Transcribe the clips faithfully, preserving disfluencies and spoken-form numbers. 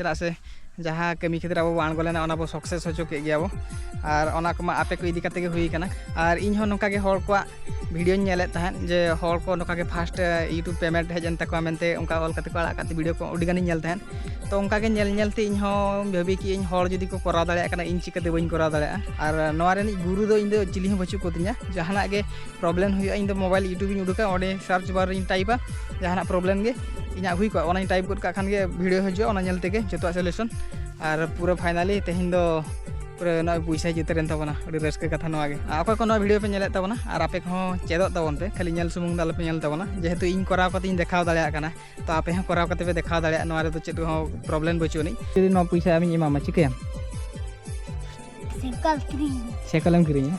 ᱪᱮᱫᱟᱜ ᱥᱮ ᱡᱟᱦᱟᱸ ᱠᱟᱹᱢᱤ ᱠᱷᱟᱹᱛᱤᱨ ᱟᱵᱚ ᱵᱚ ᱟᱬᱜᱚ ᱞᱮᱱᱟ, ᱚᱱᱟ ᱵᱚ ᱥᱟᱠᱥᱮᱥ ᱦᱚᱪᱚ ᱠᱮᱫ ᱜᱮᱭᱟ ᱵᱚ᱾ ᱟᱨ ᱚᱱᱟ ᱠᱚᱢᱟ ᱟᱯᱮ ᱠᱚ ᱤᱫᱤ ᱠᱟᱛᱮ ᱜᱮ ᱦᱩᱭ ᱠᱟᱱᱟ᱾ ᱟᱨ ᱤᱧ ᱦᱚᱸ ᱱᱚᱝᱠᱟ ᱜᱮ ᱦᱚᱲ ᱠᱚᱣᱟᱜ ᱵᱷᱤᱰᱤᱭᱳᱧ ᱧᱮᱞᱮᱫ ᱛᱟᱦᱮᱸᱫ, ᱡᱮ ᱦᱚᱲ ᱠᱚ ᱱᱚᱝᱠᱟ ᱜᱮ ᱯᱷᱟᱥᱴ ᱤᱭᱩᱴᱩᱵᱽ ᱯᱮᱢᱮᱱᱴ ᱦᱮᱡ ᱮᱱ ᱛᱟᱠᱚᱣᱟ ᱢᱮᱱᱛᱮ ᱚᱱᱠᱟ ᱚᱞ ᱠᱟᱛᱮ ᱠᱚ ᱟᱲᱟᱜ ᱠᱟᱜ ᱛᱮ ᱵᱷᱤᱰᱤᱭᱳ ᱠᱚ ᱟᱹᱰᱤ ᱜᱟᱱᱤᱧ ᱧᱮᱞ ᱛᱟᱦᱮᱸᱫ᱾ ᱛᱚ ᱚᱱᱠᱟ ᱜᱮ ᱧᱮᱞ ᱧᱮᱞ ᱛᱮ ᱤᱧ ᱦᱚᱸ ᱵᱷᱟᱹᱵᱤ ᱠᱮᱫᱟᱹᱧ, ᱦᱚᱲ ᱡᱩᱫᱤ ᱠᱚ ᱠᱚᱨᱟᱣ ᱫᱟᱲᱮᱭᱟᱜ ᱠᱟᱱᱟ, ᱤᱧ ᱪᱤᱠᱟᱹᱛᱮ ᱵᱟᱹᱧ ᱠᱚᱨᱟᱣ ᱫᱟᱲᱮᱭᱟᱜᱼᱟ? ᱟᱨ ᱱᱚᱣᱟ ᱨᱤᱱᱤᱡ ᱜᱩᱨᱩ ᱫᱚ ᱤᱧ ᱫᱚ ᱪᱤᱞᱤ ᱦᱚᱸ ᱵᱟᱹᱪᱩᱜ ᱠᱚᱛᱤᱧᱟ᱾ ᱡᱟᱦᱟᱱᱟᱜ ᱜᱮ ᱯᱨᱚᱵᱞᱮᱢ ᱦᱩᱭᱩᱜᱼᱟ, ᱤᱧ ᱫᱚ ᱢᱳᱵᱟᱭᱤᱞ ᱤᱭᱩᱴᱩᱵᱽ ᱤᱧ ᱩᱰᱩᱠᱟ, ᱚᱸᱰᱮ ᱥᱟᱨᱪ ᱵᱟᱨ ᱨᱤᱧ ᱴᱟᱭᱤᱯᱟ, ᱡᱟᱦᱟᱱᱟᱜ ᱯᱨᱚᱵᱞᱮᱢ ᱜᱮ ᱤᱧᱟᱹᱜ ᱦᱩᱭ ᱠᱚᱜᱼᱟ, ᱚᱱᱟᱧ ᱴᱟᱭᱤᱯ ᱜᱚᱫ ᱠᱟᱜ ᱠᱷᱟᱱ ᱜᱮ ᱵᱷᱤᱰᱤᱭᱳ ᱦᱤᱡᱩᱜᱼᱟ, ᱚᱱᱟ ᱧᱮᱞ ᱛᱮᱜᱮ ᱡᱚᱛᱚᱣᱟᱜ ᱥᱚᱞᱩᱥᱚᱱ᱾ ᱟᱨ ᱯᱩᱨᱟᱹ ᱯᱷᱟᱭᱱᱟᱞᱤ ᱛᱮᱦᱮᱧ ᱫᱚ ᱯᱩᱨᱟᱹ ᱱᱚᱜᱼᱚᱭ ᱯᱚᱭᱥᱟ ᱦᱮᱡ ᱩᱛᱟᱹᱨᱮᱱ ᱛᱟᱵᱚᱱᱟ᱾ ᱟᱹᱰᱤ ᱨᱟᱹᱥᱠᱟᱹ ᱠᱟᱛᱷᱟ ᱱᱚᱣᱟ ᱜᱮ᱾ ᱟᱨ ᱚᱠᱚᱭ ᱠᱚ ᱱᱚᱣᱟ ᱵᱷᱤᱰᱤᱭᱳ ᱯᱮ ᱧᱮᱞᱮᱫ ᱛᱟᱵᱚᱱᱟ, ᱟᱨ ᱟᱯᱮ ᱠᱚᱦᱚᱸ ᱪᱮᱫᱚᱜ ᱛᱟᱵᱚᱱ ᱯᱮ, ᱠᱷᱟᱹᱞᱤ ᱧᱮᱞ ᱥᱩᱢᱩᱝ ᱫᱚ ᱟᱞᱚᱯᱮ ᱧᱮᱞ ᱛᱟᱵᱚᱱᱟ᱾ ᱡᱮᱦᱮᱛᱩ ᱤᱧ ᱠᱚᱨᱟᱣ ᱠᱟᱛᱮ ᱤᱧ ᱫᱮᱠᱷᱟᱣ ᱫᱟᱲᱮᱭᱟᱜ ᱠᱟᱱᱟ, ᱛᱚ ᱟᱯᱮ ᱦᱚᱸ ᱠᱚᱨᱟᱣ ᱠᱟᱛᱮ ᱯᱮ ᱫᱮᱠᱷᱟᱣ ᱫᱟᱲᱮᱭᱟᱜᱼᱟ, ᱱᱚᱣᱟ ᱨᱮᱫᱚ ᱪᱮᱫ ᱦᱚᱸ ᱯᱨᱚᱵᱞᱮᱢ ᱵᱟᱹᱪᱩᱜ ᱟᱹᱱᱤᱡ᱾ ᱡᱩᱫᱤ ᱱᱚᱣᱟ ᱯᱚᱭᱥᱟ ᱟᱢᱤᱧ ᱮᱢᱟᱢᱟ, ᱪᱤᱠᱟᱹᱭᱟᱢ? ᱥᱟᱭᱠᱮᱞ ᱠᱤᱨᱤᱧ᱾ ᱥᱟᱭᱠᱮᱞᱮᱢ ᱠᱤᱨᱤᱧᱟ?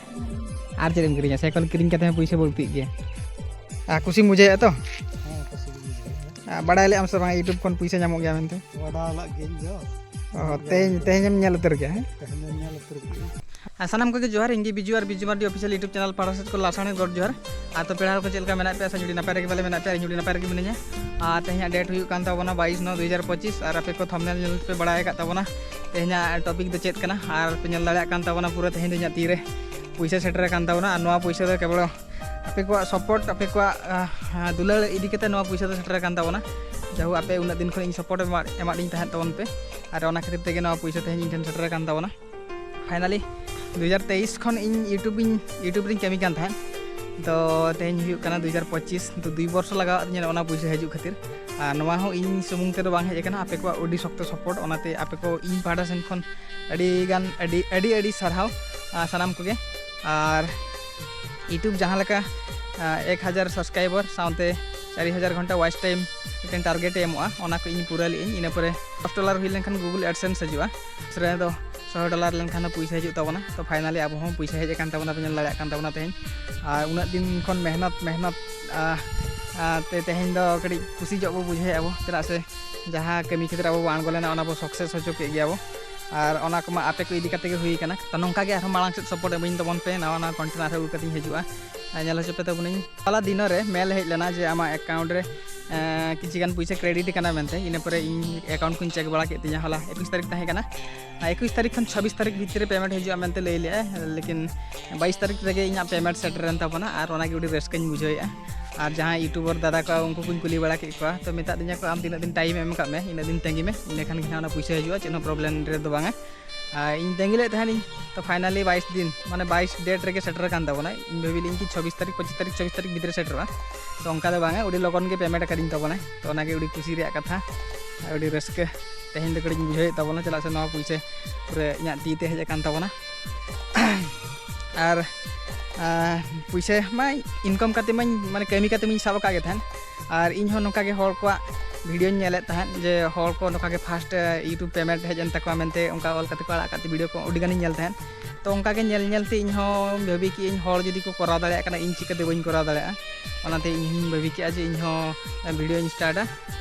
ᱟᱨ ᱪᱮᱫ ᱮᱢ ᱠᱤᱨᱤᱧᱟ? ᱥᱟᱭᱠᱮᱞ ᱠᱤᱨᱤᱧ ᱠᱟᱛᱮ ᱦᱚᱸ ᱯᱚᱭᱥᱟ ᱵᱟᱹᱲᱛᱤᱜ ᱜᱮᱭᱟ᱾ ᱟᱨ ᱠᱩᱥᱤᱢ ᱵᱩᱡᱷᱟᱹᱣᱮᱫᱼᱟ ᱛᱚ? ᱦᱮᱸ, ᱠᱩᱥᱤ ᱜᱤᱧ ᱵᱩᱡᱷᱟᱹᱣᱮᱫᱼᱟ᱾ ᱟᱨ ᱵᱟᱲᱟᱭ ᱞᱮᱫ ᱟᱢ ᱥᱮ ᱵᱟᱝ YouTube ᱠᱷᱚᱱ ᱯᱚᱭᱥᱟ ᱧᱟᱢᱚᱜ ᱜᱮᱭᱟ ᱢᱮᱱᱛᱮ? ᱵᱟᱰᱟᱭ ᱞᱮᱫ ᱜᱤᱭᱟᱹᱧ ᱫᱚ᱾ ᱚ, ᱛᱮᱦᱮᱧ, ᱛᱮᱦᱮᱧᱮᱢ ᱧᱮᱞ ᱩᱛᱟᱹᱨ ᱠᱮᱜᱼᱟ, ᱦᱮᱸ? ᱛᱮᱦᱮᱧᱮᱢ ᱧᱮᱞ ᱩᱛᱟᱹᱨ ᱠᱮᱜᱼᱟ᱾ ᱟᱨ ᱥᱟᱱᱟᱢ ᱠᱚᱜᱮ ᱡᱚᱦᱟᱨ, ᱤᱧ ᱜᱮ ᱵᱤᱡᱩ ᱟᱨ ᱵᱤᱡᱩ ᱢᱟᱨᱰᱤ ᱚᱯᱷᱤᱥᱤᱭᱟᱞ YouTube ᱪᱮᱱᱮᱞ ᱯᱟᱦᱴᱟ ᱥᱮᱫ ᱠᱷᱚᱱ ᱞᱟᱥᱟᱲᱦᱮᱫ ᱜᱚᱰ ᱡᱚᱦᱟᱨ᱾ ᱟᱨ ᱛᱚ ᱯᱮᱲᱟ ᱦᱚᱲ ᱠᱚ ᱪᱮᱫ ᱞᱮᱠᱟ ᱢᱮᱱᱟᱜ ᱯᱮᱭᱟ? ᱟᱥᱟ ᱡᱩᱫᱤ ᱱᱟᱯᱟᱭ ᱨᱮᱜᱮ ᱯᱮ ᱢᱮᱱᱟᱜ ᱯᱮᱭᱟ, ᱤᱧ ᱦᱚᱸ ᱟᱹᱰᱤ ᱱᱟᱯᱟᱭ ᱨᱮᱜᱮ ᱢᱤᱱᱟᱹᱧᱟ᱾ ᱟᱨ ᱛᱮᱦᱮᱧᱟᱜ ᱰᱮᱴ ᱦᱩᱭᱩᱜ ᱠᱟᱱ ᱛᱟᱵᱚᱱᱟ ᱵᱟᱭᱤᱥ ᱱᱚ ᱫᱩ ᱦᱟᱡᱟᱨ ᱯᱚᱸᱪᱤᱥ, ᱟᱨ ᱟᱯᱮ ᱠᱚ ᱛᱷᱟᱢᱵᱱᱮᱞ ᱧᱮᱞ ᱯᱮ ᱵᱟᱲᱟᱭ ᱟᱠᱟᱫ ᱛᱟᱵᱚᱱᱟ ᱛᱮᱦᱮᱧᱟᱜ ᱴᱚᱯᱤᱠ ᱫᱚ ᱪᱮᱫ ᱠᱟᱱᱟ, ᱟᱨ ᱯᱮ ᱧᱮᱞ ᱫᱟᱲᱮᱭᱟᱜ ᱠᱟᱱ ᱛᱟᱵᱚᱱᱟ ᱯᱩᱨᱟᱹ ᱛᱮᱦᱮᱧ ᱫᱚ ᱤᱧᱟᱹᱜ ᱛᱤᱨᱮ ᱯᱚᱭᱥᱟ ᱥᱮᱴᱮᱨ ᱟᱠᱟᱱ ᱛᱟᱵᱚᱱᱟ᱾ ᱟᱨ ᱱᱚᱣᱟ ᱯᱚᱭᱥᱟ ᱫᱚ ᱠᱮᱵᱚᱞ ᱟᱯᱮ ᱠᱚᱣᱟᱜ ᱥᱟᱯᱳᱨᱴ, ᱟᱯᱮ ᱠᱚᱣᱟᱜ, ᱟᱦ, ᱫᱩᱞᱟᱹᱲ ᱤᱫᱤ ᱠᱟᱛᱮ ᱱᱚᱣᱟ ᱯᱚᱭᱥᱟ ᱫᱚ ᱥᱮᱴᱮᱨ ᱟᱠᱟᱱ ᱛᱟᱵᱚᱱᱟ᱾ ᱡᱟᱦᱳᱠ, ᱟᱯᱮ ᱩᱱᱟᱹᱜ ᱫᱤᱱ ᱠᱷᱚᱱ ᱤᱧ ᱥᱟᱯᱳᱨᱴ ᱮᱢᱟᱜ, ᱮᱢᱟᱫᱤᱧ ᱛᱟᱦᱮᱸᱫ ᱛᱟᱵᱚᱱ ᱯᱮ, ᱟᱨ ᱚᱱᱟ ᱠᱷᱟᱹᱛᱤᱨ ᱛᱮᱜᱮ ᱱᱚᱣᱟ ᱯᱚᱭᱥᱟ ᱛᱮᱦᱮᱧ ᱤᱧ ᱴᱷᱮᱱ ᱥᱮᱴᱮᱨ ᱟᱠᱟᱱ ᱛᱟᱵᱚᱱᱟ᱾ ᱯᱷᱟᱭᱱᱟᱞᱤ ᱫᱩ ᱦᱟᱡᱟᱨ ᱛᱮᱭᱤᱥ ᱠᱷᱚᱱ ᱤᱧ YouTube ᱤᱧ, YouTube ᱨᱤᱧ ᱠᱟᱹᱢᱤ ᱠᱟᱱ ᱛᱟᱦᱮᱸᱫ, ᱛᱚ ᱛᱮᱦᱮᱧ ᱦᱩᱭᱩᱜ ᱠᱟᱱᱟ ᱫᱩ ᱦᱟᱡᱟᱨ ᱯᱚᱸᱪᱤᱥ, ᱛᱚ ᱫᱩᱭ ᱵᱚᱨᱥᱚ ᱞᱟᱜᱟᱣᱟᱫ ᱫᱤᱧᱟ ᱚᱱᱟ ᱯᱚᱭᱥᱟ ᱦᱤᱡᱩᱜ ᱠᱷᱟᱹᱛᱤᱨ᱾ ᱟᱨ ᱱᱚᱣᱟ ᱦᱚᱸ ᱤᱧ ᱥᱩᱢᱩᱝ ᱛᱮᱫᱚ ᱵᱟᱝ ᱦᱮᱡ ᱟᱠᱟᱱᱟ, ᱟᱯᱮ ᱠᱚᱣᱟᱜ ᱟᱹᱰᱤ ᱥᱚᱠᱛᱚ ᱥᱟᱯᱳᱨᱴ, ᱚᱱᱟᱛᱮ ᱟᱯᱮ ᱠᱚ ᱤᱧ ᱯᱟᱦᱴᱟ ᱥᱮᱱ ᱠᱷᱚᱱ ᱟᱹᱰᱤ ᱜᱟᱱ, ᱟᱹᱰᱤ, ᱟᱹᱰᱤ, ᱟᱹᱰᱤ ᱥᱟᱨᱦᱟᱣ, ᱟᱨ ᱥᱟᱱᱟᱢ ᱠᱚᱜᱮ᱾ ᱟᱨ YouTube ᱡᱟᱦᱟᱸ ᱞᱮᱠᱟ, ᱟᱨ, ᱮᱠ ᱦᱟᱡᱟᱨ ᱥᱟᱵᱥᱠᱨᱟᱭᱵᱟᱨ ᱥᱟᱶᱛᱮ ᱪᱟᱨ ᱦᱟᱡᱟᱨ ᱜᱷᱚᱱᱴᱟ ᱣᱟᱪ ᱴᱟᱭᱤᱢ ᱢᱤᱫᱴᱮᱱ ᱴᱟᱨᱜᱮᱴ ᱮ ᱮᱢᱚᱜᱼᱟ, ᱚᱱᱟ ᱠᱚ ᱤᱧ ᱯᱩᱨᱟᱹ ᱞᱮᱫ ᱟᱹᱧ᱾ ᱤᱱᱟᱹ ᱯᱚᱨᱮ ᱫᱚᱥ ᱰᱚᱞᱟᱨ ᱦᱩᱭ ᱞᱮᱱᱠᱷᱟᱱ Google AdSense ᱦᱤᱡᱩᱜᱼᱟ, ᱩᱥᱟᱹᱨᱟ ᱫᱚ ᱥᱚᱭ ᱰᱚᱞᱟᱨ ᱞᱮᱱᱠᱷᱟᱱ ᱫᱚ ᱯᱚᱭᱥᱟ ᱦᱤᱡᱩᱜ ᱛᱟᱵᱚᱱᱟ᱾ ᱛᱚ ᱯᱷᱟᱭᱱᱟᱞᱤ ᱟᱵᱚ ᱦᱚᱸ ᱯᱚᱭᱥᱟ ᱦᱮᱡ ᱟᱠᱟᱱ ᱛᱟᱵᱚᱱᱟ, ᱯᱮ ᱧᱮᱞ ᱫᱟᱲᱮᱭᱟᱜ ᱠᱟᱱ ᱛᱟᱵᱚᱱᱟ ᱛᱮᱦᱮᱧ᱾ ᱟᱨ ᱩᱱᱟᱹᱜ ᱫᱤᱱ ᱠᱷᱚᱱ ᱢᱮᱦᱱᱚᱛ, ᱢᱮᱦᱱᱚᱛ, ᱟᱨ, ᱟᱨ ᱛᱮ ᱛᱮᱦᱮᱧ ᱫᱚ ᱠᱟᱹᱴᱤᱡ ᱠᱩᱥᱤ ᱧᱚᱜ ᱵᱚ ᱵᱩᱡᱷᱟᱹᱣᱮᱫᱼᱟ ᱵᱚ, ᱪᱮᱫᱟᱜ ᱥᱮ ᱡᱟᱦᱟᱸ ᱠᱟᱹᱢᱤ ᱠᱷᱟᱹᱛᱤᱨ ᱟᱵᱚ ᱵᱚ ᱟᱬᱜᱚ ᱞᱮᱱᱟ, ᱚᱱᱟ ᱵᱚ ᱥᱟᱠᱥᱮᱥ ᱦᱚᱪᱚ ᱠᱮᱫ ᱜᱮᱭᱟ ᱵᱚ᱾ ᱟᱨ ᱚᱱᱟ ᱠᱚᱢᱟ ᱟᱯᱮ ᱠᱚ ᱤᱫᱤ ᱠᱟᱛᱮ ᱜᱮ ᱦᱩᱭ ᱠᱟᱱᱟ᱾ ᱛᱚ ᱱᱚᱝᱠᱟ ᱜᱮ ᱟᱨᱦᱚᱸ ᱢᱟᱲᱟᱝ ᱥᱮᱫ ᱥᱟᱯᱳᱨᱴ ᱮᱢᱟᱹᱧ ᱛᱟᱵᱚᱱ ᱯᱮ, ᱱᱟᱣᱟ ᱱᱟᱣᱟ ᱠᱚᱱᱴᱮᱱᱴ ᱟᱨᱦᱚᱸ ᱟᱹᱜᱩ ᱠᱟᱛᱮᱧ ᱦᱤᱡᱩᱜᱼᱟ᱾ ᱟᱨ ᱧᱮᱞ ᱦᱚᱪᱚ ᱯᱮ ᱛᱟᱵᱚᱱᱟᱹᱧ᱾ ᱦᱚᱞᱟ ᱫᱤᱱᱚ ᱨᱮ ᱢᱮᱞ ᱦᱮᱡ ᱞᱮᱱᱟ ᱡᱮ ᱟᱢᱟᱜ ᱮᱠᱟᱣᱩᱱᱴ ᱨᱮ ᱮᱸ, ᱠᱤᱪᱷᱤ ᱜᱟᱱ ᱯᱩᱭᱥᱟᱹ ᱠᱨᱮᱰᱤᱴ ᱠᱟᱱᱟ ᱢᱮᱱᱛᱮ᱾ ᱤᱱᱟᱹ ᱯᱚᱨᱮ ᱤᱧ ᱮᱠᱟᱣᱩᱱᱴ ᱠᱚᱧ ᱪᱮᱠ ᱵᱟᱲᱟ ᱠᱮᱫ ᱛᱤᱧᱟ, ᱦᱚᱞᱟ ᱮᱠᱩᱥ ᱛᱟᱹᱨᱤᱠᱷ ᱛᱟᱦᱮᱸ ᱠᱟᱱᱟ᱾ ᱟᱨ ᱮᱠᱩᱥ ᱛᱟᱹᱨᱤᱠᱷ ᱠᱷᱚᱱ ᱪᱷᱟᱵᱵᱤᱥ ᱛᱟᱹᱨᱤᱠᱷ ᱵᱷᱤᱛᱤᱨ ᱨᱮ ᱯᱮᱢᱮᱱᱴ ᱦᱤᱡᱩᱜᱼᱟ ᱢᱮᱱᱛᱮ ᱞᱟᱹᱭ ᱞᱮᱜᱼᱟᱭ, ᱞᱮᱠᱤᱱ ᱵᱟᱭᱤᱥ ᱛᱟᱹᱨᱤᱠᱷ ᱨᱮᱜᱮ ᱤᱧᱟᱹᱜ ᱯᱮᱢᱮᱱᱴ ᱥᱮᱴᱮᱨᱮᱱ ᱛᱟᱵᱚᱱᱟ, ᱟᱨ ᱚᱱᱟᱜᱮ ᱟᱹᱰᱤ ᱨᱟᱹᱥᱠᱟᱹᱧ ᱵᱩᱡᱷᱟᱹᱣᱮᱫᱼᱟ᱾ ᱟᱨ ᱡᱟᱦᱟᱸᱭ ᱤᱭᱩᱴᱩᱵᱟᱨ ᱫᱟᱫᱟ ᱠᱚ, ᱩᱱᱠᱩ ᱠᱚᱧ ᱠᱩᱞᱤ ᱵᱟᱲᱟ ᱠᱮᱫ ᱠᱚᱣᱟ, ᱛᱚ ᱢᱮᱛᱟᱜ ᱫᱤᱧᱟ ᱠᱚ, "ᱟᱢ ᱛᱤᱱᱟᱹᱜ ᱫᱤᱱ ᱴᱟᱭᱤᱢ ᱮᱢ ᱠᱟᱜ ᱢᱮ, ᱤᱱᱟᱹᱜ ᱫᱤᱱ ᱛᱟᱺᱜᱤ ᱢᱮ, ᱤᱱᱟᱹ ᱠᱷᱟᱱ ᱜᱮ ᱦᱟᱸᱜ ᱚᱱᱟ ᱯᱩᱭᱥᱟᱹ ᱦᱤᱡᱩᱜᱼᱟ, ᱪᱮᱫ ᱦᱚᱸ ᱯᱨᱚᱵᱞᱮᱢ ᱨᱮ ᱫᱚ ᱵᱟᱝᱟ᱾" ᱟᱨ ᱤᱧ ᱛᱟᱺᱜᱤ ᱞᱮᱫ ᱛᱟᱦᱮᱱᱤᱧ, ᱛᱚ ᱯᱷᱟᱭᱱᱟᱞᱤ ᱵᱟᱭᱤᱥ ᱫᱤᱱ, ᱢᱟᱱᱮ ᱵᱟᱭᱤᱥ ᱰᱮᱴ ᱨᱮᱜᱮ ᱥᱮᱴᱮᱨ ᱟᱠᱟᱱ ᱛᱟᱵᱚᱱᱟ᱾ ᱤᱧ ᱵᱷᱟᱹᱵᱤ ᱞᱤᱧ ᱠᱤ ᱪᱷᱚᱵᱵᱤᱥ ᱛᱟᱹᱨᱤᱠᱷ, ᱯᱚᱸᱪᱤᱥ ᱛᱟᱹᱨᱤᱠᱷ, ᱪᱷᱚᱵᱵᱤᱥ ᱛᱟᱹᱨᱤᱠᱷ ᱵᱷᱤᱛᱨᱤ ᱨᱮ ᱥᱮᱴᱮᱨᱚᱜᱼᱟ, ᱛᱚ ᱚᱱᱠᱟ ᱫᱚ ᱵᱟᱝᱟ, ᱟᱹᱰᱤ ᱞᱚᱜᱚᱱ ᱜᱮ ᱯᱮᱢᱮᱱᱴ ᱟᱠᱟᱫᱤᱧ ᱛᱟᱵᱚᱱᱟ᱾ ᱛᱚ ᱚᱱᱟᱜᱮ ᱟᱹᱰᱤ ᱠᱩᱥᱤ ᱨᱮᱭᱟᱜ ᱠᱟᱛᱷᱟ, ᱟᱹᱰᱤ ᱨᱟᱹᱥᱠᱟᱹ ᱛᱮᱦᱮᱧ ᱫᱚ ᱠᱟᱹᱴᱤᱡ ᱤᱧ ᱵᱩᱡᱷᱟᱹᱣᱮᱫ ᱛᱟᱵᱚᱱᱟ, ᱪᱮᱫᱟᱜ ᱥᱮ ᱱᱚᱣᱟ ᱯᱩᱭᱥᱟᱹ ᱯᱩᱨᱟᱹ ᱤᱧᱟᱹᱜ ᱛᱤ ᱛᱮ ᱦᱮᱡ ᱟᱠᱟᱱ ᱛᱟᱵᱚᱱᱟ᱾ ᱟᱨ, ᱟᱨ ᱯᱩᱭᱥᱟᱹ ᱢᱟ ᱤᱱᱠᱟᱢ ᱠᱟᱛᱮ ᱢᱟᱧ, ᱢᱟᱱᱮ ᱠᱟᱹᱢᱤ ᱠᱟᱛᱮ ᱢᱟᱧ ᱥᱟᱵ ᱟᱠᱟᱫ ᱜᱮ ᱛᱟᱦᱮᱸᱫ᱾ ᱟᱨ ᱤᱧ ᱦᱚᱸ ᱱᱚᱝᱠᱟ ᱜᱮ ᱦᱚᱲ ᱠᱚᱣᱟᱜ ᱵᱷᱤᱰᱤᱭᱳᱧ ᱧᱮᱞᱮᱫ ᱛᱟᱦᱮᱸᱫ ᱡᱮ ᱦᱚᱲ ᱠᱚ ᱱᱚᱝᱠᱟ ᱜᱮ ᱯᱷᱟᱥᱴ YouTube ᱯᱮᱢᱮᱱᱴ ᱦᱮᱡ ᱮᱱ ᱛᱟᱠᱚᱣᱟ ᱢᱮᱱᱛᱮ, ᱚᱱᱠᱟ ᱚᱞ ᱠᱟᱛᱮ ᱠᱚ ᱟᱲᱟᱜ ᱠᱟᱜ ᱛᱮ ᱵᱷᱤᱰᱤᱭᱳ ᱠᱚ ᱟᱹᱰᱤ ᱜᱟᱱᱤᱧ ᱧᱮᱞ ᱛᱟᱦᱮᱸᱫ᱾ ᱛᱚ ᱚᱱᱠᱟ ᱜᱮ ᱧᱮᱞ ᱧᱮᱞ ᱛᱮ ᱤᱧ ᱦᱚᱸ ᱵᱷᱟᱹᱵᱤ ᱠᱮᱫ ᱟᱹᱧ, ᱦᱚᱲ ᱡᱩᱫᱤ ᱠᱚ ᱠᱚᱨᱟᱣ ᱫᱟᱲᱮᱭᱟᱜ ᱠᱟᱱᱟ, ᱤᱧ ᱪᱤᱠᱟᱹᱛᱮ ᱵᱟᱹᱧ ᱠᱚᱨᱟᱣ ᱫᱟᱲᱮᱭᱟᱜᱼᱟ? ᱚᱱᱟᱛᱮ ᱤᱧ ᱦᱚᱸᱧ ᱵᱷᱟᱹᱵᱤ ᱠᱮᱫᱼᱟ ᱡᱮ ᱤᱧ ᱦᱚᱸ ᱵᱷᱤᱰᱤᱭᱳᱧ ᱥᱴᱟᱨᱴᱟ᱾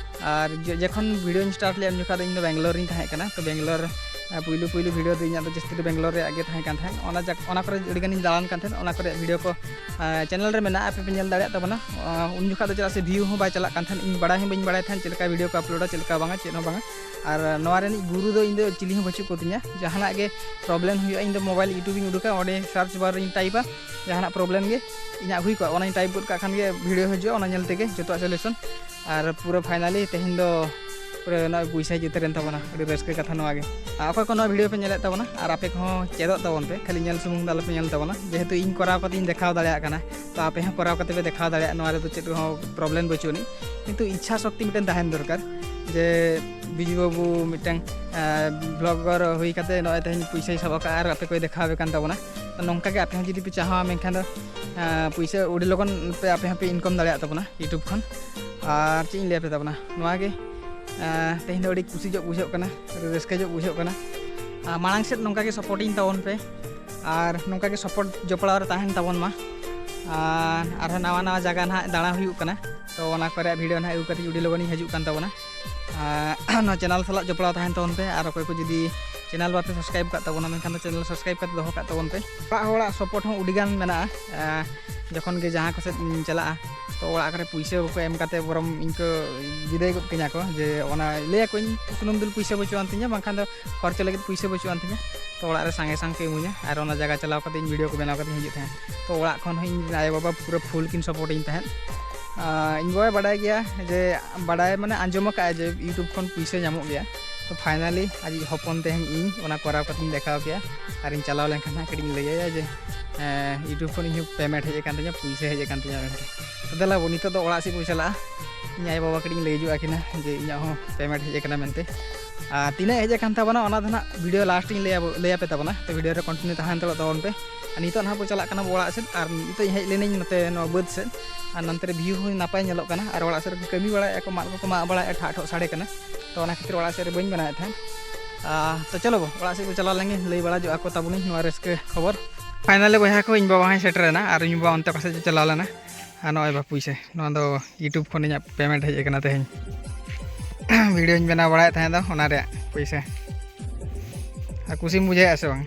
ᱟᱨ ᱡᱚ-, ᱡᱚᱠᱷᱚᱱ ᱵᱷᱤᱰᱤᱭᱳᱧ ᱥᱴᱟᱨᱴ ᱞᱮᱫᱼᱟ, ᱩᱱ ᱡᱚᱠᱷᱚᱱ ᱫᱚ ᱤᱧ ᱫᱚ ᱵᱮᱝᱜᱟᱞᱳᱨ ᱨᱤᱧ ᱛᱟᱦᱮᱸ ᱠᱟᱱᱟ᱾ ᱛᱚ ᱵᱮᱝᱜᱟᱞᱳᱨ, ᱟᱨ ᱯᱩᱭᱞᱩ ᱯᱩᱭᱞᱩ ᱵᱷᱤᱰᱤᱭᱳ ᱫᱚ ᱤᱧᱟᱹᱜ ᱫᱚ ᱡᱟᱹᱥᱛᱤ ᱫᱚ ᱵᱮᱝᱜᱟᱞᱳᱨ ᱨᱮᱭᱟᱜ ᱜᱮ ᱛᱟᱦᱮᱸ ᱠᱟᱱ ᱛᱟᱦᱮᱸᱫ᱾ ᱚᱱᱟ ᱡᱟᱠ-, ᱚᱱᱟ ᱠᱚᱨᱮ ᱟᱹᱰᱤ ᱜᱟᱱᱤᱧ ᱫᱟᱬᱟᱱ ᱠᱟᱱ ᱛᱟᱦᱮᱸᱫ, ᱚᱱᱟ ᱠᱚᱨᱮ ᱵᱷᱤᱰᱤᱭᱳ ᱠᱚ, ᱟᱨ ᱪᱮᱱᱮᱞ ᱨᱮ ᱢᱮᱱᱟᱜᱼᱟ, ᱟᱯᱮ ᱯᱮ ᱧᱮᱞ ᱫᱟᱲᱮᱭᱟᱜ ᱛᱟᱵᱚᱱᱟ᱾ ᱟᱨ ᱩᱱ ᱡᱚᱠᱷᱚᱱ ᱫᱚ ᱪᱮᱫᱟᱜ ᱥᱮ ᱵᱷᱤᱭᱩ ᱦᱚᱸ ᱵᱟᱭ ᱪᱟᱞᱟᱜ ᱠᱟᱱ ᱛᱟᱦᱮᱸᱫ, ᱤᱧ ᱵᱟᱲᱟᱭ ᱦᱚᱸ ᱵᱟᱹᱧ ᱵᱟᱲᱟᱭ ᱛᱟᱦᱮᱸᱫ ᱪᱮᱫ ᱞᱮᱠᱟ ᱵᱷᱤᱰᱤᱭᱳ ᱠᱚ ᱟᱯᱞᱳᱰᱟ, ᱪᱮᱫ ᱞᱮᱠᱟ ᱵᱟᱝᱟ, ᱪᱮᱫ ᱦᱚᱸ ᱵᱟᱝᱟ᱾ ᱟᱨ ᱱᱚᱣᱟ ᱨᱤᱱᱤᱡ ᱜᱩᱨᱩ ᱫᱚ ᱤᱧ ᱫᱚ ᱪᱤᱞᱤ ᱦᱚᱸ ᱵᱟᱹᱪᱩᱜ ᱠᱚ ᱛᱤᱧᱟ᱾ ᱡᱟᱦᱟᱱᱟᱜ ᱜᱮ ᱯᱨᱚᱵᱞᱮᱢ ᱦᱩᱭᱩᱜᱼᱟ, ᱤᱧ ᱫᱚ ᱢᱳᱵᱟᱭᱤᱞ YouTube ᱤᱧ ᱩᱰᱩᱠᱟ, ᱚᱸᱰᱮ ᱥᱟᱨᱪ ᱵᱟᱨ ᱨᱤᱧ ᱴᱟᱭᱤᱯᱟ, ᱡᱟᱦᱟᱱᱟᱜ ᱯᱨᱚᱵᱞᱮᱢ ᱜᱮ ᱤᱧᱟᱹᱜ ᱦᱩᱭ ᱠᱚᱜᱼᱟ, ᱚᱱᱟᱧ ᱴᱟᱭᱤᱯ ᱜᱚᱫ ᱠᱟᱜ ᱠᱷᱟᱱ ᱜᱮ ᱵᱷᱤᱰᱤᱭᱳ ᱦᱤᱡᱩᱜᱼᱟ, ᱚᱱᱟ ᱧᱮᱞ ᱛᱮᱜᱮ ᱡᱚᱛᱚᱣᱟᱜ ᱥᱚᱞᱩᱥᱚᱱ᱾ ᱟᱨ ᱯᱩᱨᱟᱹ ᱯᱷᱟᱭᱱᱟᱞᱤ ᱛᱮᱦᱮᱧ ᱫᱚ ᱯᱩᱨᱟᱹ ᱱᱚᱜᱼᱚᱭ ᱯᱩᱭᱥᱟᱹ ᱦᱮᱡ ᱩᱛᱟᱹᱨᱮᱱ ᱛᱟᱵᱚᱱᱟ᱾ ᱟᱹᱰᱤ ᱨᱟᱹᱥᱠᱟᱹ ᱠᱟᱛᱷᱟ ᱱᱚᱣᱟ ᱜᱮ᱾ ᱟᱨ ᱚᱠᱚᱭ ᱠᱚ ᱱᱚᱣᱟ ᱵᱷᱤᱰᱤᱭᱳ ᱯᱮ ᱧᱮᱞᱮᱫ ᱛᱟᱵᱚᱱᱟ, ᱟᱨ ᱟᱯᱮ ᱠᱚᱦᱚᱸ ᱪᱮᱫᱚᱜ ᱛᱟᱵᱚᱱ ᱯᱮ, ᱠᱷᱟᱹᱞᱤ ᱧᱮᱞ ᱥᱩᱢᱩᱝ ᱫᱚ ᱟᱞᱚᱯᱮ ᱧᱮᱞ ᱛᱟᱵᱚᱱᱟ᱾ ᱡᱮᱦᱮᱛᱩ ᱤᱧ ᱠᱚᱨᱟᱣ ᱠᱟᱛᱮ ᱤᱧ ᱫᱮᱠᱷᱟᱣ ᱫᱟᱲᱮᱭᱟᱜ ᱠᱟᱱᱟ, ᱛᱚ ᱟᱯᱮ ᱦᱚᱸ ᱠᱚᱨᱟᱣ ᱠᱟᱛᱮ ᱯᱮ ᱫᱮᱠᱷᱟᱣ ᱫᱟᱲᱮᱭᱟᱜᱼᱟ, ᱱᱚᱣᱟ ᱨᱮᱫᱚ ᱪᱮᱫ ᱦᱚᱸ ᱯᱨᱚᱵᱞᱮᱢ ᱵᱟᱹᱪᱩᱜ ᱟᱹᱱᱤᱡ᱾ ᱠᱤᱱᱛᱩ ᱤᱪᱪᱷᱟ ᱥᱚᱠᱛᱤ ᱢᱤᱫᱴᱮᱱ ᱛᱟᱦᱮᱱ ᱫᱚᱨᱠᱟᱨ, ᱡᱮ ᱵᱤᱡᱩ ᱵᱟᱹᱵᱩ ᱢᱤᱫᱴᱟᱝ, ᱟᱸ, ᱵᱞᱚᱜᱟᱨ ᱦᱩᱭ ᱠᱟᱛᱮ ᱱᱚᱜᱼᱚᱭ ᱛᱮᱦᱮᱧ ᱯᱩᱭᱥᱟᱹᱭ ᱥᱟᱵ ᱟᱠᱟᱫᱼᱟ ᱟᱨ ᱟᱯᱮ ᱠᱚᱭ ᱫᱮᱠᱷᱟᱣ ᱟᱯᱮ ᱠᱟᱱ ᱛᱟᱵᱚᱱᱟ᱾ ᱛᱚ ᱱᱚᱝᱠᱟ ᱜᱮ ᱟᱯᱮ ᱦᱚᱸ ᱡᱩᱫᱤ ᱯᱮ ᱪᱟᱦᱟᱣᱟ, ᱢᱮᱱᱠᱷᱟᱱ ᱫᱚ, ᱟᱸ, ᱯᱩᱭᱥᱟᱹ ᱟᱹᱰᱤ ᱞᱚᱜᱚᱱ ᱯᱮ, ᱟᱯᱮ ᱦᱚᱸᱯᱮ ᱤᱱᱠᱟᱢ ᱫᱟᱲᱮᱭᱟᱜ ᱛᱟᱵᱚᱱᱟ YouTube ᱠᱷᱚᱱ᱾ ᱟᱨ ᱪᱮᱫ ᱤᱧ ᱞᱟᱹᱭ ᱟᱯᱮ ᱛᱟᱵᱚᱱᱟ, ᱱᱚᱣᱟ ᱜᱮ, ᱟᱸ, ᱛᱮᱦᱮᱧ ᱫᱚ ᱟᱹᱰᱤ ᱠᱩᱥᱤ ᱧᱚᱜ ᱵᱩᱡᱷᱟᱹᱜ ᱠᱟᱱᱟ, ᱟᱹᱰᱤ ᱨᱟᱹᱥᱠᱟᱹ ᱧᱚᱜ ᱵᱩᱡᱷᱟᱹᱜ ᱠᱟᱱᱟ᱾ ᱟᱨ ᱢᱟᱲᱟᱝ ᱥᱮᱫ ᱱᱚᱝᱠᱟ ᱜᱮ ᱥᱟᱯᱳᱨᱴᱤᱧ ᱛᱟᱵᱚᱱ ᱯᱮ, ᱟᱨ ᱱᱚᱝᱠᱟ ᱜᱮ ᱥᱟᱯᱳᱨᱴ ᱡᱚᱯᱲᱟᱣ ᱨᱮ ᱛᱟᱦᱮᱱ ᱛᱟᱵᱚᱱ ᱢᱟ᱾ ᱟᱨ ᱟᱨᱦᱚᱸ ᱱᱟᱣᱟ ᱱᱟᱣᱟ ᱡᱟᱭᱜᱟ ᱱᱟᱦᱟᱜ ᱫᱟᱬᱟ ᱦᱩᱭᱩᱜ ᱠᱟᱱᱟ, ᱛᱚ ᱚᱱᱟ ᱠᱚᱨᱮ ᱵᱷᱤᱰᱤᱭᱳ ᱱᱟᱦᱟᱜ ᱟᱹᱜᱩ ᱠᱟᱛᱮ ᱟᱹᱰᱤ ᱞᱚᱜᱚᱱᱤᱧ ᱦᱤᱡᱩᱜ ᱠᱟᱱ ᱛᱟᱵᱚᱱᱟ᱾ ᱟᱨ ᱱᱚᱣᱟ ᱪᱮᱱᱮᱞ ᱥᱟᱞᱟᱜ ᱡᱚᱯᱲᱟᱣ ᱛᱟᱦᱮᱱ ᱛᱟᱵᱚᱱ ᱯᱮ᱾ ᱟᱨ ᱚᱠᱚᱭ ᱠᱚ ᱡᱩᱫᱤ ᱪᱮᱱᱮᱞ ᱵᱟᱯᱮ ᱥᱟᱵᱥᱠᱨᱟᱭᱤᱵ ᱠᱟᱜ ᱛᱟᱵᱚᱱᱟ, ᱢᱮᱱᱠᱷᱟᱱ ᱫᱚ ᱪᱮᱱᱮᱞ ᱥᱟᱵᱥᱠᱨᱟᱭᱤᱵ ᱠᱟᱛᱮ ᱫᱚᱦᱚ ᱠᱟᱜ ᱛᱟᱵᱚᱱ ᱯᱮ᱾ ᱚᱲᱟᱜ ᱦᱚᱲᱟᱜ ᱥᱟᱯᱳᱨᱴ ᱦᱚᱸ ᱟᱹᱰᱤ ᱜᱟᱱ ᱢᱮᱱᱟᱜᱼᱟ᱾ ᱟᱸ, ᱡᱚᱠᱷᱚᱱ ᱜᱮ ᱡᱟᱦᱟᱸ ᱠᱚ ᱥᱮᱫ ᱤᱧ ᱪᱟᱞᱟᱜᱼᱟ, ᱛᱚ ᱚᱲᱟᱜ ᱠᱚᱨᱮ ᱯᱩᱭᱥᱟᱹ ᱵᱟᱠᱚ ᱮᱢ ᱠᱟᱛᱮ ᱵᱚᱨᱚᱢ ᱤᱧ ᱠᱚ ᱵᱤᱫᱟᱹᱭ ᱜᱚᱫ ᱠᱟᱹᱧᱟ ᱠᱚ, ᱡᱮ ᱚᱱᱟ ᱞᱟᱹᱭ ᱟᱠᱚᱧ, ᱥᱩᱱᱩᱢ ᱫᱩᱞ ᱯᱩᱭᱥᱟᱹ ᱵᱟᱹᱪᱩᱜ ᱟᱱ ᱛᱤᱧᱟ, ᱵᱟᱝᱠᱷᱟᱱ ᱫᱚ ᱠᱷᱚᱨᱪᱟ ᱞᱟᱹᱜᱤᱫ ᱯᱩᱭᱥᱟᱹ ᱵᱟᱹᱪᱩᱜ ᱟᱱ ᱛᱤᱧᱟ᱾ ᱛᱚ ᱚᱲᱟᱜ ᱨᱮ ᱥᱟᱸᱜᱮ ᱥᱟᱝ ᱠᱚ ᱤᱢᱟᱹᱧᱟ ᱟᱨ ᱚᱱᱟ ᱡᱟᱭᱜᱟ ᱪᱟᱞᱟᱣ ᱠᱟᱛᱮ ᱤᱧ ᱵᱷᱤᱰᱤᱭᱳ ᱠᱚ ᱵᱮᱱᱟᱣ ᱠᱟᱛᱮ ᱦᱤᱡᱩᱜ ᱛᱟᱦᱮᱸᱫ᱾ ᱛᱚ ᱚᱲᱟᱜ ᱠᱷᱚᱱ ᱦᱚᱸ ᱤᱧ ᱟᱭᱳᱼᱵᱟᱵᱟ ᱯᱩᱨᱟᱹ ᱯᱷᱩᱞ ᱠᱤᱱ ᱥᱟᱯᱳᱨᱴ ᱤᱧ ᱛᱟᱦᱮᱸᱫ᱾ ᱟᱨ ᱤᱧ ᱵᱟᱵᱟᱭ ᱵᱟᱰᱟᱭ ᱜᱮᱭᱟ ᱡᱮ, ᱵᱟᱰᱟᱭ ᱢᱟᱱᱮ ᱟᱸᱡᱚᱢ ᱟᱠᱟᱫᱼᱟᱭ ᱡᱮ YouTube ᱠᱷᱚᱱ ᱯᱩᱭᱥᱟᱹ ᱧᱟᱢᱚᱜ ᱜᱮᱭᱟ᱾ ᱛᱚ ᱯᱷᱟᱭᱱᱟᱞᱤ ᱟᱡᱤᱡ ᱦᱚᱯᱚᱱ ᱛᱮᱦᱮᱧ ᱤᱧ ᱚᱱᱟ ᱠᱚᱨᱟᱣ ᱠᱟᱛᱮᱧ ᱫᱮᱠᱷᱟᱣ ᱠᱮᱭᱟ᱾ ᱟᱨᱤᱧ ᱪᱟᱞᱟᱣ ᱞᱮᱱᱠᱷᱟᱱ ᱦᱟᱸᱜ ᱠᱟᱹᱴᱤᱡ ᱤᱧ ᱞᱟᱹᱭᱟᱭᱟ ᱡᱮ, ᱦᱮᱸ, YouTube ᱠᱷᱚᱱ ᱤᱧ ᱦᱚᱸ ᱯᱮᱢᱮᱱᱴ ᱦᱮᱡ ᱟᱠᱟᱱ ᱛᱤᱧᱟ ᱢᱮᱱᱛᱮ᱾ ᱛᱚ ᱫᱮᱞᱟ ᱵᱚ, ᱱᱤᱛᱚᱜ ᱫᱚ ᱚᱲᱟᱜ ᱥᱮᱫ ᱵᱚ ᱪᱟᱞᱟᱜᱼᱟ᱾ ᱤᱧ ᱟᱭᱳᱼᱵᱟᱵᱟ ᱠᱟᱹᱴᱤᱡ ᱤᱧ ᱞᱟᱹᱭ ᱦᱚᱪᱚ ᱟᱹᱠᱤᱱᱟ ᱡᱮ ᱤᱧᱟᱹᱜ ᱦᱚᱸ ᱯᱮᱢᱮᱱᱴ ᱦᱮᱡ ᱟᱠᱟᱱᱟ ᱢᱮᱱᱛᱮ᱾ ᱟᱨ ᱛᱤᱱᱟᱹᱜ ᱦᱮᱡ ᱟᱠᱟᱱ ᱛᱟᱵᱚᱱᱟ ᱚᱱᱟ ᱫᱚ ᱱᱟᱜ ᱵᱷᱤᱰᱤᱭᱳ ᱞᱟᱥᱴ ᱤᱧ ᱞᱟᱹᱭᱟ-, ᱞᱟᱹᱭᱟᱯᱮ ᱛᱟᱵᱚᱱᱟ᱾ ᱛᱚ ᱵᱷᱤᱰᱤᱭᱳ ᱨᱮ ᱠᱚᱱᱴᱤᱱᱤᱭᱩ ᱛᱟᱦᱮᱱ ᱛᱟᱵᱚᱱ ᱯᱮ᱾ ᱟᱨ ᱱᱤᱛᱚᱜ ᱱᱟᱦᱟᱜ ᱵᱚ ᱪᱟᱞᱟᱜ ᱠᱟᱱᱟ ᱵᱚ ᱚᱲᱟᱜ ᱥᱮᱫ, ᱟᱨ ᱱᱤᱛᱚᱜ ᱤᱧ ᱦᱮᱡ ᱞᱮᱱᱟᱹᱧ ᱱᱚᱛᱮ ᱱᱚᱣᱟ ᱵᱟᱹᱫᱽ ᱥᱮᱫ, ᱟᱨ ᱱᱚᱱᱛᱮ ᱨᱮ ᱵᱷᱤᱭᱩ ᱦᱚᱸ ᱱᱟᱯᱟᱭ ᱧᱮᱞᱚᱜ ᱠᱟᱱᱟ, ᱟᱨ ᱚᱲᱟᱜ ᱥᱮᱫ ᱨᱮ ᱠᱟᱹᱢᱤ ᱵᱟᱲᱟᱭᱮᱫᱼᱟ ᱠᱚ, ᱢᱟᱫ ᱠᱚᱠᱚ ᱢᱟᱜ ᱵᱟᱲᱟᱭᱮᱫᱼᱟ, ᱴᱷᱟᱜ ᱴᱷᱚᱜ ᱥᱟᱰᱮ ᱠᱟᱱᱟ᱾ ᱛᱚ ᱚᱱᱟ ᱠᱷᱟᱹᱛᱤᱨ ᱚᱲᱟᱜ ᱥᱮᱫ ᱨᱮ ᱵᱟᱹᱧ ᱵᱮᱱᱟᱣᱮᱫ ᱛᱟᱦᱮᱸᱫ᱾ ᱟᱨ ᱛᱚ ᱪᱚᱞᱚ ᱵᱚ, ᱚᱲᱟᱜ ᱥᱮᱫ ᱵᱚ ᱪᱟᱞᱟᱣ ᱞᱮᱱᱜᱮ, ᱞᱟᱹᱭ ᱵᱟᱲᱟ ᱧᱚᱜ ᱟᱠᱚ ᱛᱟᱵᱚᱱᱟᱹᱧ ᱱᱚᱣᱟ ᱨᱟᱹᱥᱠᱟᱹ ᱠᱷᱚᱵᱚᱨ᱾ ᱯᱷᱟᱭᱱᱟᱞᱤ ᱵᱚᱭᱦᱟ ᱠᱚ, ᱤᱧ ᱵᱟᱵᱟ ᱦᱚᱸᱭ ᱥᱮᱴᱮᱨᱮᱱᱟ ᱟᱨ ᱤᱧ ᱵᱟᱵᱟ ᱚᱱᱛᱮ ᱯᱟᱥᱮᱡ ᱪᱟᱞᱟᱣ ᱞᱮᱱᱟ᱾ ᱟᱨ ᱱᱚᱜᱼᱚᱭ ᱵᱟ ᱯᱩᱭᱥᱟᱹ, ᱱᱚᱣᱟ ᱫᱚ YouTube ᱠᱷᱚᱱ ᱤᱧᱟᱹᱜ ᱯᱮᱢᱮᱱᱴ ᱦᱮᱡ ᱟᱠᱟᱱᱟ ᱛᱮᱦᱮᱧ᱾ ᱵᱷᱤᱰᱤᱭᱳᱧ ᱵᱮᱱᱟᱣ ᱵᱟᱲᱟᱭᱮᱫ ᱛᱟᱦᱮᱸ ᱫᱚ, ᱚᱱᱟ ᱨᱮᱭᱟᱜ ᱯᱩᱭᱥᱟᱹ᱾ ᱟᱨ ᱠᱩᱥᱤᱢ ᱵᱩᱡᱷᱟᱹᱣᱮᱫᱼᱟ ᱥᱮ ᱵᱟᱝ?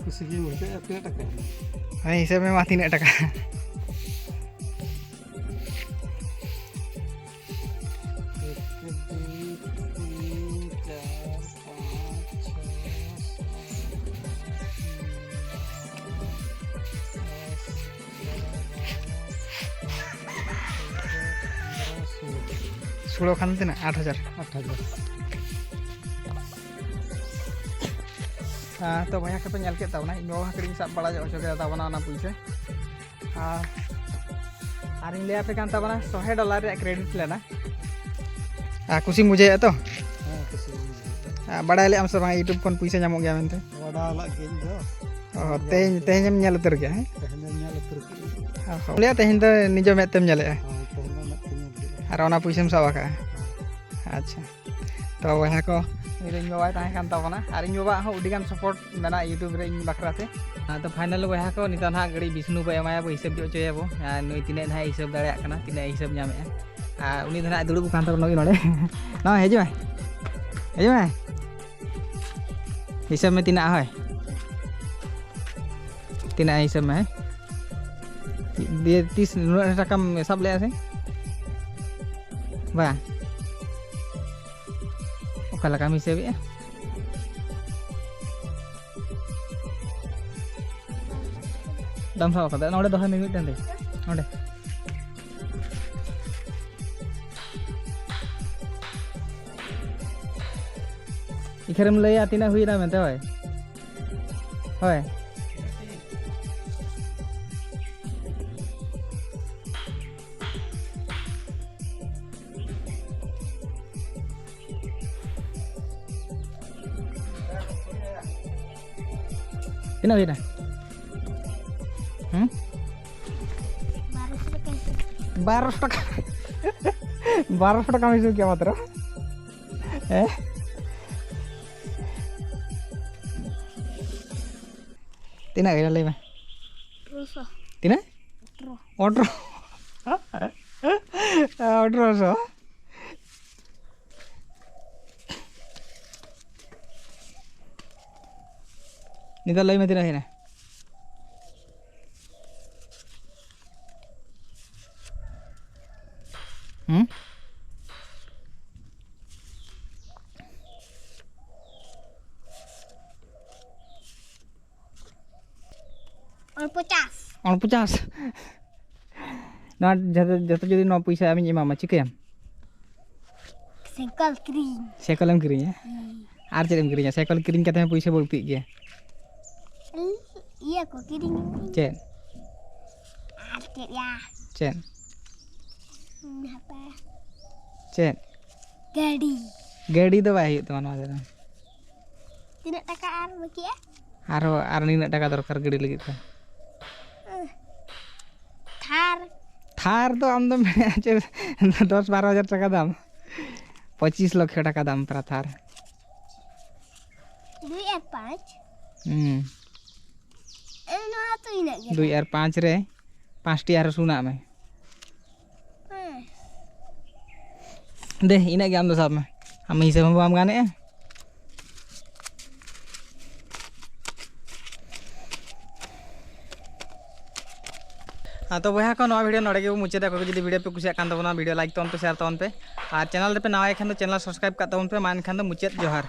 ᱠᱩᱥᱤ ᱜᱤᱧ ᱵᱩᱡᱷᱟᱹᱣᱮᱫᱼᱟ᱾ ᱛᱤᱱᱟᱹᱜ ᱴᱟᱠᱟ? ᱦᱮᱸ, ᱦᱤᱥᱟᱹᱵ ᱢᱮ ᱢᱟ, ᱛᱤᱱᱟᱹᱜ ᱴᱟᱠᱟ? ᱮᱠ, ᱫᱩᱭ, ᱛᱤᱱ, ᱪᱟᱨ, ᱯᱟᱸᱪ, ᱪᱷᱚᱭ, ᱥᱟᱛ, ᱟᱴ, ᱱᱚᱭ, ᱫᱚᱥ, ᱮᱜᱟᱨᱚ, ᱵᱟᱨᱚ, ᱛᱮᱨᱚ, ᱪᱳᱫᱫᱳ, ᱯᱚᱱᱨᱚ, ᱥᱳᱞᱳ᱾ ᱥᱳᱞᱳ ᱠᱷᱟᱱ ᱛᱤᱱᱟᱹᱜ? ᱟᱴ ᱦᱟᱡᱟᱨ᱾ ᱟᱴ ᱦᱟᱡᱟᱨ᱾ ᱦᱮᱸ, ᱛᱚ ᱵᱚᱭᱦᱟ ᱠᱚᱯᱮ ᱧᱮᱞ ᱠᱮᱫ ᱛᱟᱵᱚᱱᱟ, ᱤᱧ ᱵᱟᱵᱟ ᱦᱚᱸ ᱠᱟᱹᱴᱤᱡ ᱤᱧ ᱥᱟᱵ ᱵᱟᱲᱟ ᱧᱚᱜ ᱦᱚᱪᱚ ᱠᱮᱫᱟ ᱛᱟᱵᱚᱱᱟ ᱚᱱᱟ ᱯᱩᱭᱥᱟᱹ᱾ ᱟᱨ, ᱟᱨᱤᱧ ᱞᱟᱹᱭ ᱟᱯᱮ ᱠᱟᱱ ᱛᱟᱵᱚᱱᱟ, ᱥᱚ ᱰᱚᱞᱟᱨ ᱨᱮᱭᱟᱜ ᱠᱨᱮᱰᱤᱴ ᱞᱮᱱᱟ᱾ ᱟᱨ ᱠᱩᱥᱤᱢ ᱵᱩᱡᱷᱟᱹᱣᱮᱫᱼᱟ ᱛᱚ? ᱦᱮᱸ, ᱠᱩᱥᱤ ᱜᱤᱧ ᱵᱩᱡᱷᱟᱹᱣᱮᱫᱼᱟ᱾ ᱟᱨ ᱵᱟᱲᱟᱭ ᱞᱮᱫ ᱟᱢ ᱥᱮ ᱵᱟᱝ YouTube ᱠᱷᱚᱱ ᱯᱩᱭᱥᱟᱹ ᱧᱟᱢᱚᱜ ᱜᱮᱭᱟ ᱢᱮᱱᱛᱮ? ᱵᱟᱰᱟᱭ ᱞᱮᱫ ᱜᱤᱭᱟᱹᱧ ᱫᱚ᱾ ᱚ, ᱛᱮᱦᱮᱧ, ᱛᱮᱦᱮᱧᱮᱢ ᱧᱮᱞ ᱩᱛᱟᱹᱨ ᱠᱮᱜᱼᱟ, ᱦᱮᱸ? ᱛᱮᱦᱮᱧ ᱫᱚᱧ ᱧᱮᱞ ᱩᱛᱟᱹᱨ ᱠᱮᱜᱼᱟ᱾ ᱚ, ᱞᱟᱹᱭᱟ ᱛᱮᱦᱮᱧ ᱫᱚ ᱱᱤᱡᱮ ᱢᱮᱫ ᱛᱮᱢ ᱧᱮᱞᱮᱜᱼᱟ᱾ ᱦᱳᱭ, ᱛᱮᱦᱮᱧ ᱫᱚ ᱢᱮᱫ ᱛᱮᱧ ᱧᱮᱞ ᱠᱮᱜᱼᱟ᱾ ᱟᱨ ᱚᱱᱟ ᱯᱩᱭᱥᱟᱹᱢ ᱥᱟᱵ ᱟᱠᱟᱜᱼᱟ? ᱦᱳᱭ᱾ ᱟᱪᱪᱷᱟ᱾ ᱛᱚ ᱵᱚᱭᱦᱟ ᱠᱚ, ᱩᱱᱤ ᱫᱚ ᱤᱧ ᱵᱟᱵᱟᱭ ᱛᱟᱦᱮᱸ ᱠᱟᱱ ᱛᱟᱵᱚᱱᱟ, ᱟᱨ ᱤᱧ ᱵᱟᱵᱟᱣᱟᱜ ᱦᱚᱸ ᱟᱹᱰᱤ ᱜᱟᱱ ᱥᱟᱯᱳᱨᱴ ᱢᱮᱱᱟᱜᱼᱟ YouTube ᱨᱮ ᱤᱧ ᱵᱟᱠᱷᱨᱟ ᱛᱮ᱾ ᱟᱫᱚ ᱯᱷᱟᱭᱱᱟᱞ ᱵᱚᱭᱦᱟ ᱠᱚ, ᱱᱤᱛᱚᱜ ᱱᱟᱦᱟᱜ ᱜᱟᱹᱰᱤ ᱵᱤᱥᱱᱩ ᱵᱚ ᱮᱢᱟᱭᱟ, ᱵᱚ ᱦᱤᱥᱟᱹᱵ ᱧᱚᱜ ᱦᱚᱪᱚᱭᱟᱵᱚ᱾ ᱟᱨ ᱱᱩᱭ ᱛᱤᱱᱟᱹᱜ ᱱᱟᱦᱟᱜ ᱦᱤᱥᱟᱹᱵ ᱫᱟᱲᱮᱭᱟᱜ ᱠᱟᱱᱟ, ᱛᱤᱱᱟᱹᱜ ᱦᱤᱥᱟᱹᱵ ᱧᱟᱢᱮᱜᱼᱟ᱾ ᱟᱨ ᱩᱱᱤ ᱫᱚ ᱱᱟᱦᱟᱜ ᱫᱩᱲᱩᱵ ᱟᱠᱟᱱ ᱛᱟᱵᱚᱱᱟ ᱱᱚᱜᱼᱚᱭ ᱱᱚᱰᱮ᱾ ᱱᱚᱜᱼᱚᱭ ᱦᱤᱡᱩᱜ ᱢᱮ, ᱦᱤᱡᱩᱜ ᱢᱮ᱾ ᱦᱤᱥᱟᱹᱵ ᱢᱮ ᱛᱤᱱᱟᱹᱜ ᱦᱳᱭ? ᱛᱤᱱᱟᱹᱜ ᱦᱤᱥᱟᱹᱵ ᱢᱮ, ᱦᱮᱸ? ᱫᱤᱭᱮ ᱛᱤᱥ ᱱᱩᱱᱟᱹᱜ ᱰᱷᱮᱨ ᱴᱟᱠᱟᱢ ᱥᱟᱵ ᱞᱮᱜᱼᱟ ᱥᱮ? ᱵᱟᱝ᱾ ᱚᱠᱟ ᱞᱮᱠᱟᱢ ᱦᱤᱥᱟᱹᱵᱮᱜᱼᱟ? ᱵᱟᱢ ᱥᱟᱵ ᱠᱟᱫᱟ? ᱱᱚᱰᱮ ᱫᱚᱦᱚᱭ ᱢᱮ ᱢᱤᱫᱴᱮᱱ ᱫᱮ᱾ ᱱᱚᱰᱮ᱾ ᱤᱠᱷᱟᱹᱱᱮᱢ ᱞᱟᱹᱭᱟ ᱛᱤᱱᱟᱹᱜ ᱦᱩᱭᱱᱟ ᱢᱮᱱᱛᱮ, ᱦᱳᱭ? ᱦᱳᱭ᱾ ᱛᱤᱱᱟᱹᱜ ᱦᱩᱭᱱᱟ? ᱦᱩᱸ? ᱵᱟᱨᱚᱥᱚ ᱴᱟᱠᱟ᱾ ᱵᱟᱨᱚᱥᱚ ᱴᱟᱠᱟ᱾ ᱵᱟᱨᱚᱥᱚ ᱴᱟᱠᱟᱢ ᱦᱤᱥᱟᱹᱵ ᱠᱮᱜᱼᱟ ᱢᱟᱛᱨᱚ᱾ ᱦᱮᱸ? ᱛᱤᱱᱟᱹᱜ ᱦᱩᱭᱱᱟ ᱞᱟᱹᱭ ᱢᱮ? ᱟᱴᱷᱨᱚᱥᱚ᱾ ᱛᱤᱱᱟᱹᱜ? ᱟᱴᱷᱨᱚ᱾ ᱟᱴᱷᱨᱚ᱾ ᱟᱴᱷᱨᱚᱥᱚ᱾ ᱱᱤᱛᱚᱜ ᱞᱟᱹᱭ ᱢᱮ ᱛᱤᱱᱟᱹᱜ ᱦᱩᱭᱱᱟ? ᱦᱩᱸ? ᱚᱱᱯᱚᱪᱟᱥ᱾ ᱚᱱᱯᱚᱪᱟᱥ? ᱱᱚᱣᱟ ᱡᱚᱛᱚ, ᱡᱚᱛᱚ ᱡᱩᱫᱤ ᱱᱚᱣᱟ ᱯᱚᱭᱥᱟ ᱟᱢᱤᱧ ᱮᱢᱟᱢᱟ, ᱪᱤᱠᱟᱹᱭᱟᱢ? ᱥᱟᱭᱠᱮᱞ ᱠᱤᱨᱤᱧ᱾ ᱥᱟᱭᱠᱮᱞᱮᱢ ᱠᱤᱨᱤᱧᱟ? ᱦᱮᱸ᱾ ᱟᱨ ᱪᱮᱫ ᱮᱢ ᱠᱤᱨᱤᱧᱟ? ᱥᱟᱭᱠᱮᱞ ᱠᱤᱨᱤᱧ ᱠᱟᱛᱮ ᱦᱚᱸ ᱯᱚᱭᱥᱟ ᱵᱟᱹᱲᱛᱤᱜ ᱜᱮᱭᱟ᱾ ᱤᱭᱟᱹ ᱠᱚ ᱠᱤᱨᱤᱧ᱾ ᱪᱮᱫ? ᱟᱨ ᱪᱮᱫ ᱭᱟ? ᱪᱮᱫ? ᱦᱟᱯᱮ᱾ ᱪᱮᱫ? ᱜᱟᱹᱰᱤ᱾ ᱜᱟᱹᱰᱤ ᱫᱚ ᱵᱟᱭ ᱦᱩᱭᱩᱜ ᱛᱟᱢᱟ ᱱᱚᱣᱟ ᱛᱮᱫᱚ᱾ ᱛᱤᱱᱟᱹᱜ ᱴᱟᱠᱟ ᱟᱨ ᱵᱟᱹᱠᱤᱜᱼᱟ? ᱟᱨᱦᱚᱸ ᱟᱨ ᱱᱤᱱᱟᱹᱜ ᱴᱟᱠᱟ ᱫᱚᱨᱠᱟᱨ ᱜᱟᱹᱰᱤ ᱞᱟᱹᱜᱤᱫ ᱛᱮ? ᱛᱷᱟᱨ᱾ ᱛᱷᱟᱨ ᱫᱚ ᱟᱢ ᱫᱚᱢ ᱢᱮᱱᱮᱫᱼᱟ ᱪᱮᱫ? ᱫᱚᱥ ᱵᱟᱨᱚ ᱦᱟᱡᱟᱨ ᱴᱟᱠᱟ ᱫᱟᱢ, ᱯᱚᱸᱪᱤᱥ ᱞᱚᱠᱷ ᱴᱟᱠᱟ ᱫᱟᱢ ᱯᱟᱨᱟ ᱛᱷᱟᱨ᱾ ᱫᱩᱭ ᱟᱨ ᱯᱟᱸᱪ᱾ ᱦᱩᱸ᱾ ᱮ, ᱱᱚᱣᱟ ᱛᱚ ᱤᱱᱟᱹᱜ ᱜᱮ ᱫᱩᱭ ᱫᱟᱢ᱾ ᱟᱨ ᱯᱟᱸᱪ ᱨᱮ ᱯᱟᱸᱪᱴᱤ ᱟᱨᱦᱚᱸ ᱥᱩᱱᱟᱜ ᱢᱮ᱾ ᱦᱮᱸ᱾ ᱫᱮ, ᱤᱱᱟᱹᱜ ᱜᱮ ᱟᱢ ᱫᱚ ᱥᱟᱵ ᱢᱮ᱾ ᱟᱢ ᱦᱤᱥᱟᱹᱵ ᱦᱚᱸ ᱵᱟᱢ ᱜᱟᱱᱮᱜᱼᱟ᱾ ᱟᱫᱚ ᱵᱚᱭᱦᱟ ᱠᱚ, ᱱᱚᱣᱟ video ᱱᱚᱰᱮ ᱜᱮᱵᱚ ᱢᱩᱪᱟᱹᱫᱟ᱾ ᱚᱠᱚᱭ ᱠᱚ ᱡᱩᱫᱤ video ᱯᱮ ᱠᱩᱥᱤᱭᱟᱜ ᱠᱟᱱ ᱛᱟᱵᱚᱱᱟ, video like ᱛᱟᱵᱚᱱ ᱯᱮ, share ᱛᱟᱵᱚᱱ ᱯᱮ, ᱟᱨ channel ᱨᱮᱯᱮ ᱱᱟᱣᱟ ᱜᱮ ᱠᱷᱟᱱ ᱫᱚ channel subscribe ᱠᱟᱜ ᱛᱟᱵᱚᱱ ᱯᱮ᱾ ᱢᱟ ᱮᱱᱠᱷᱟᱱ ᱫᱚ ᱢᱩᱪᱟᱹᱫ, ᱡᱚᱦᱟᱨ᱾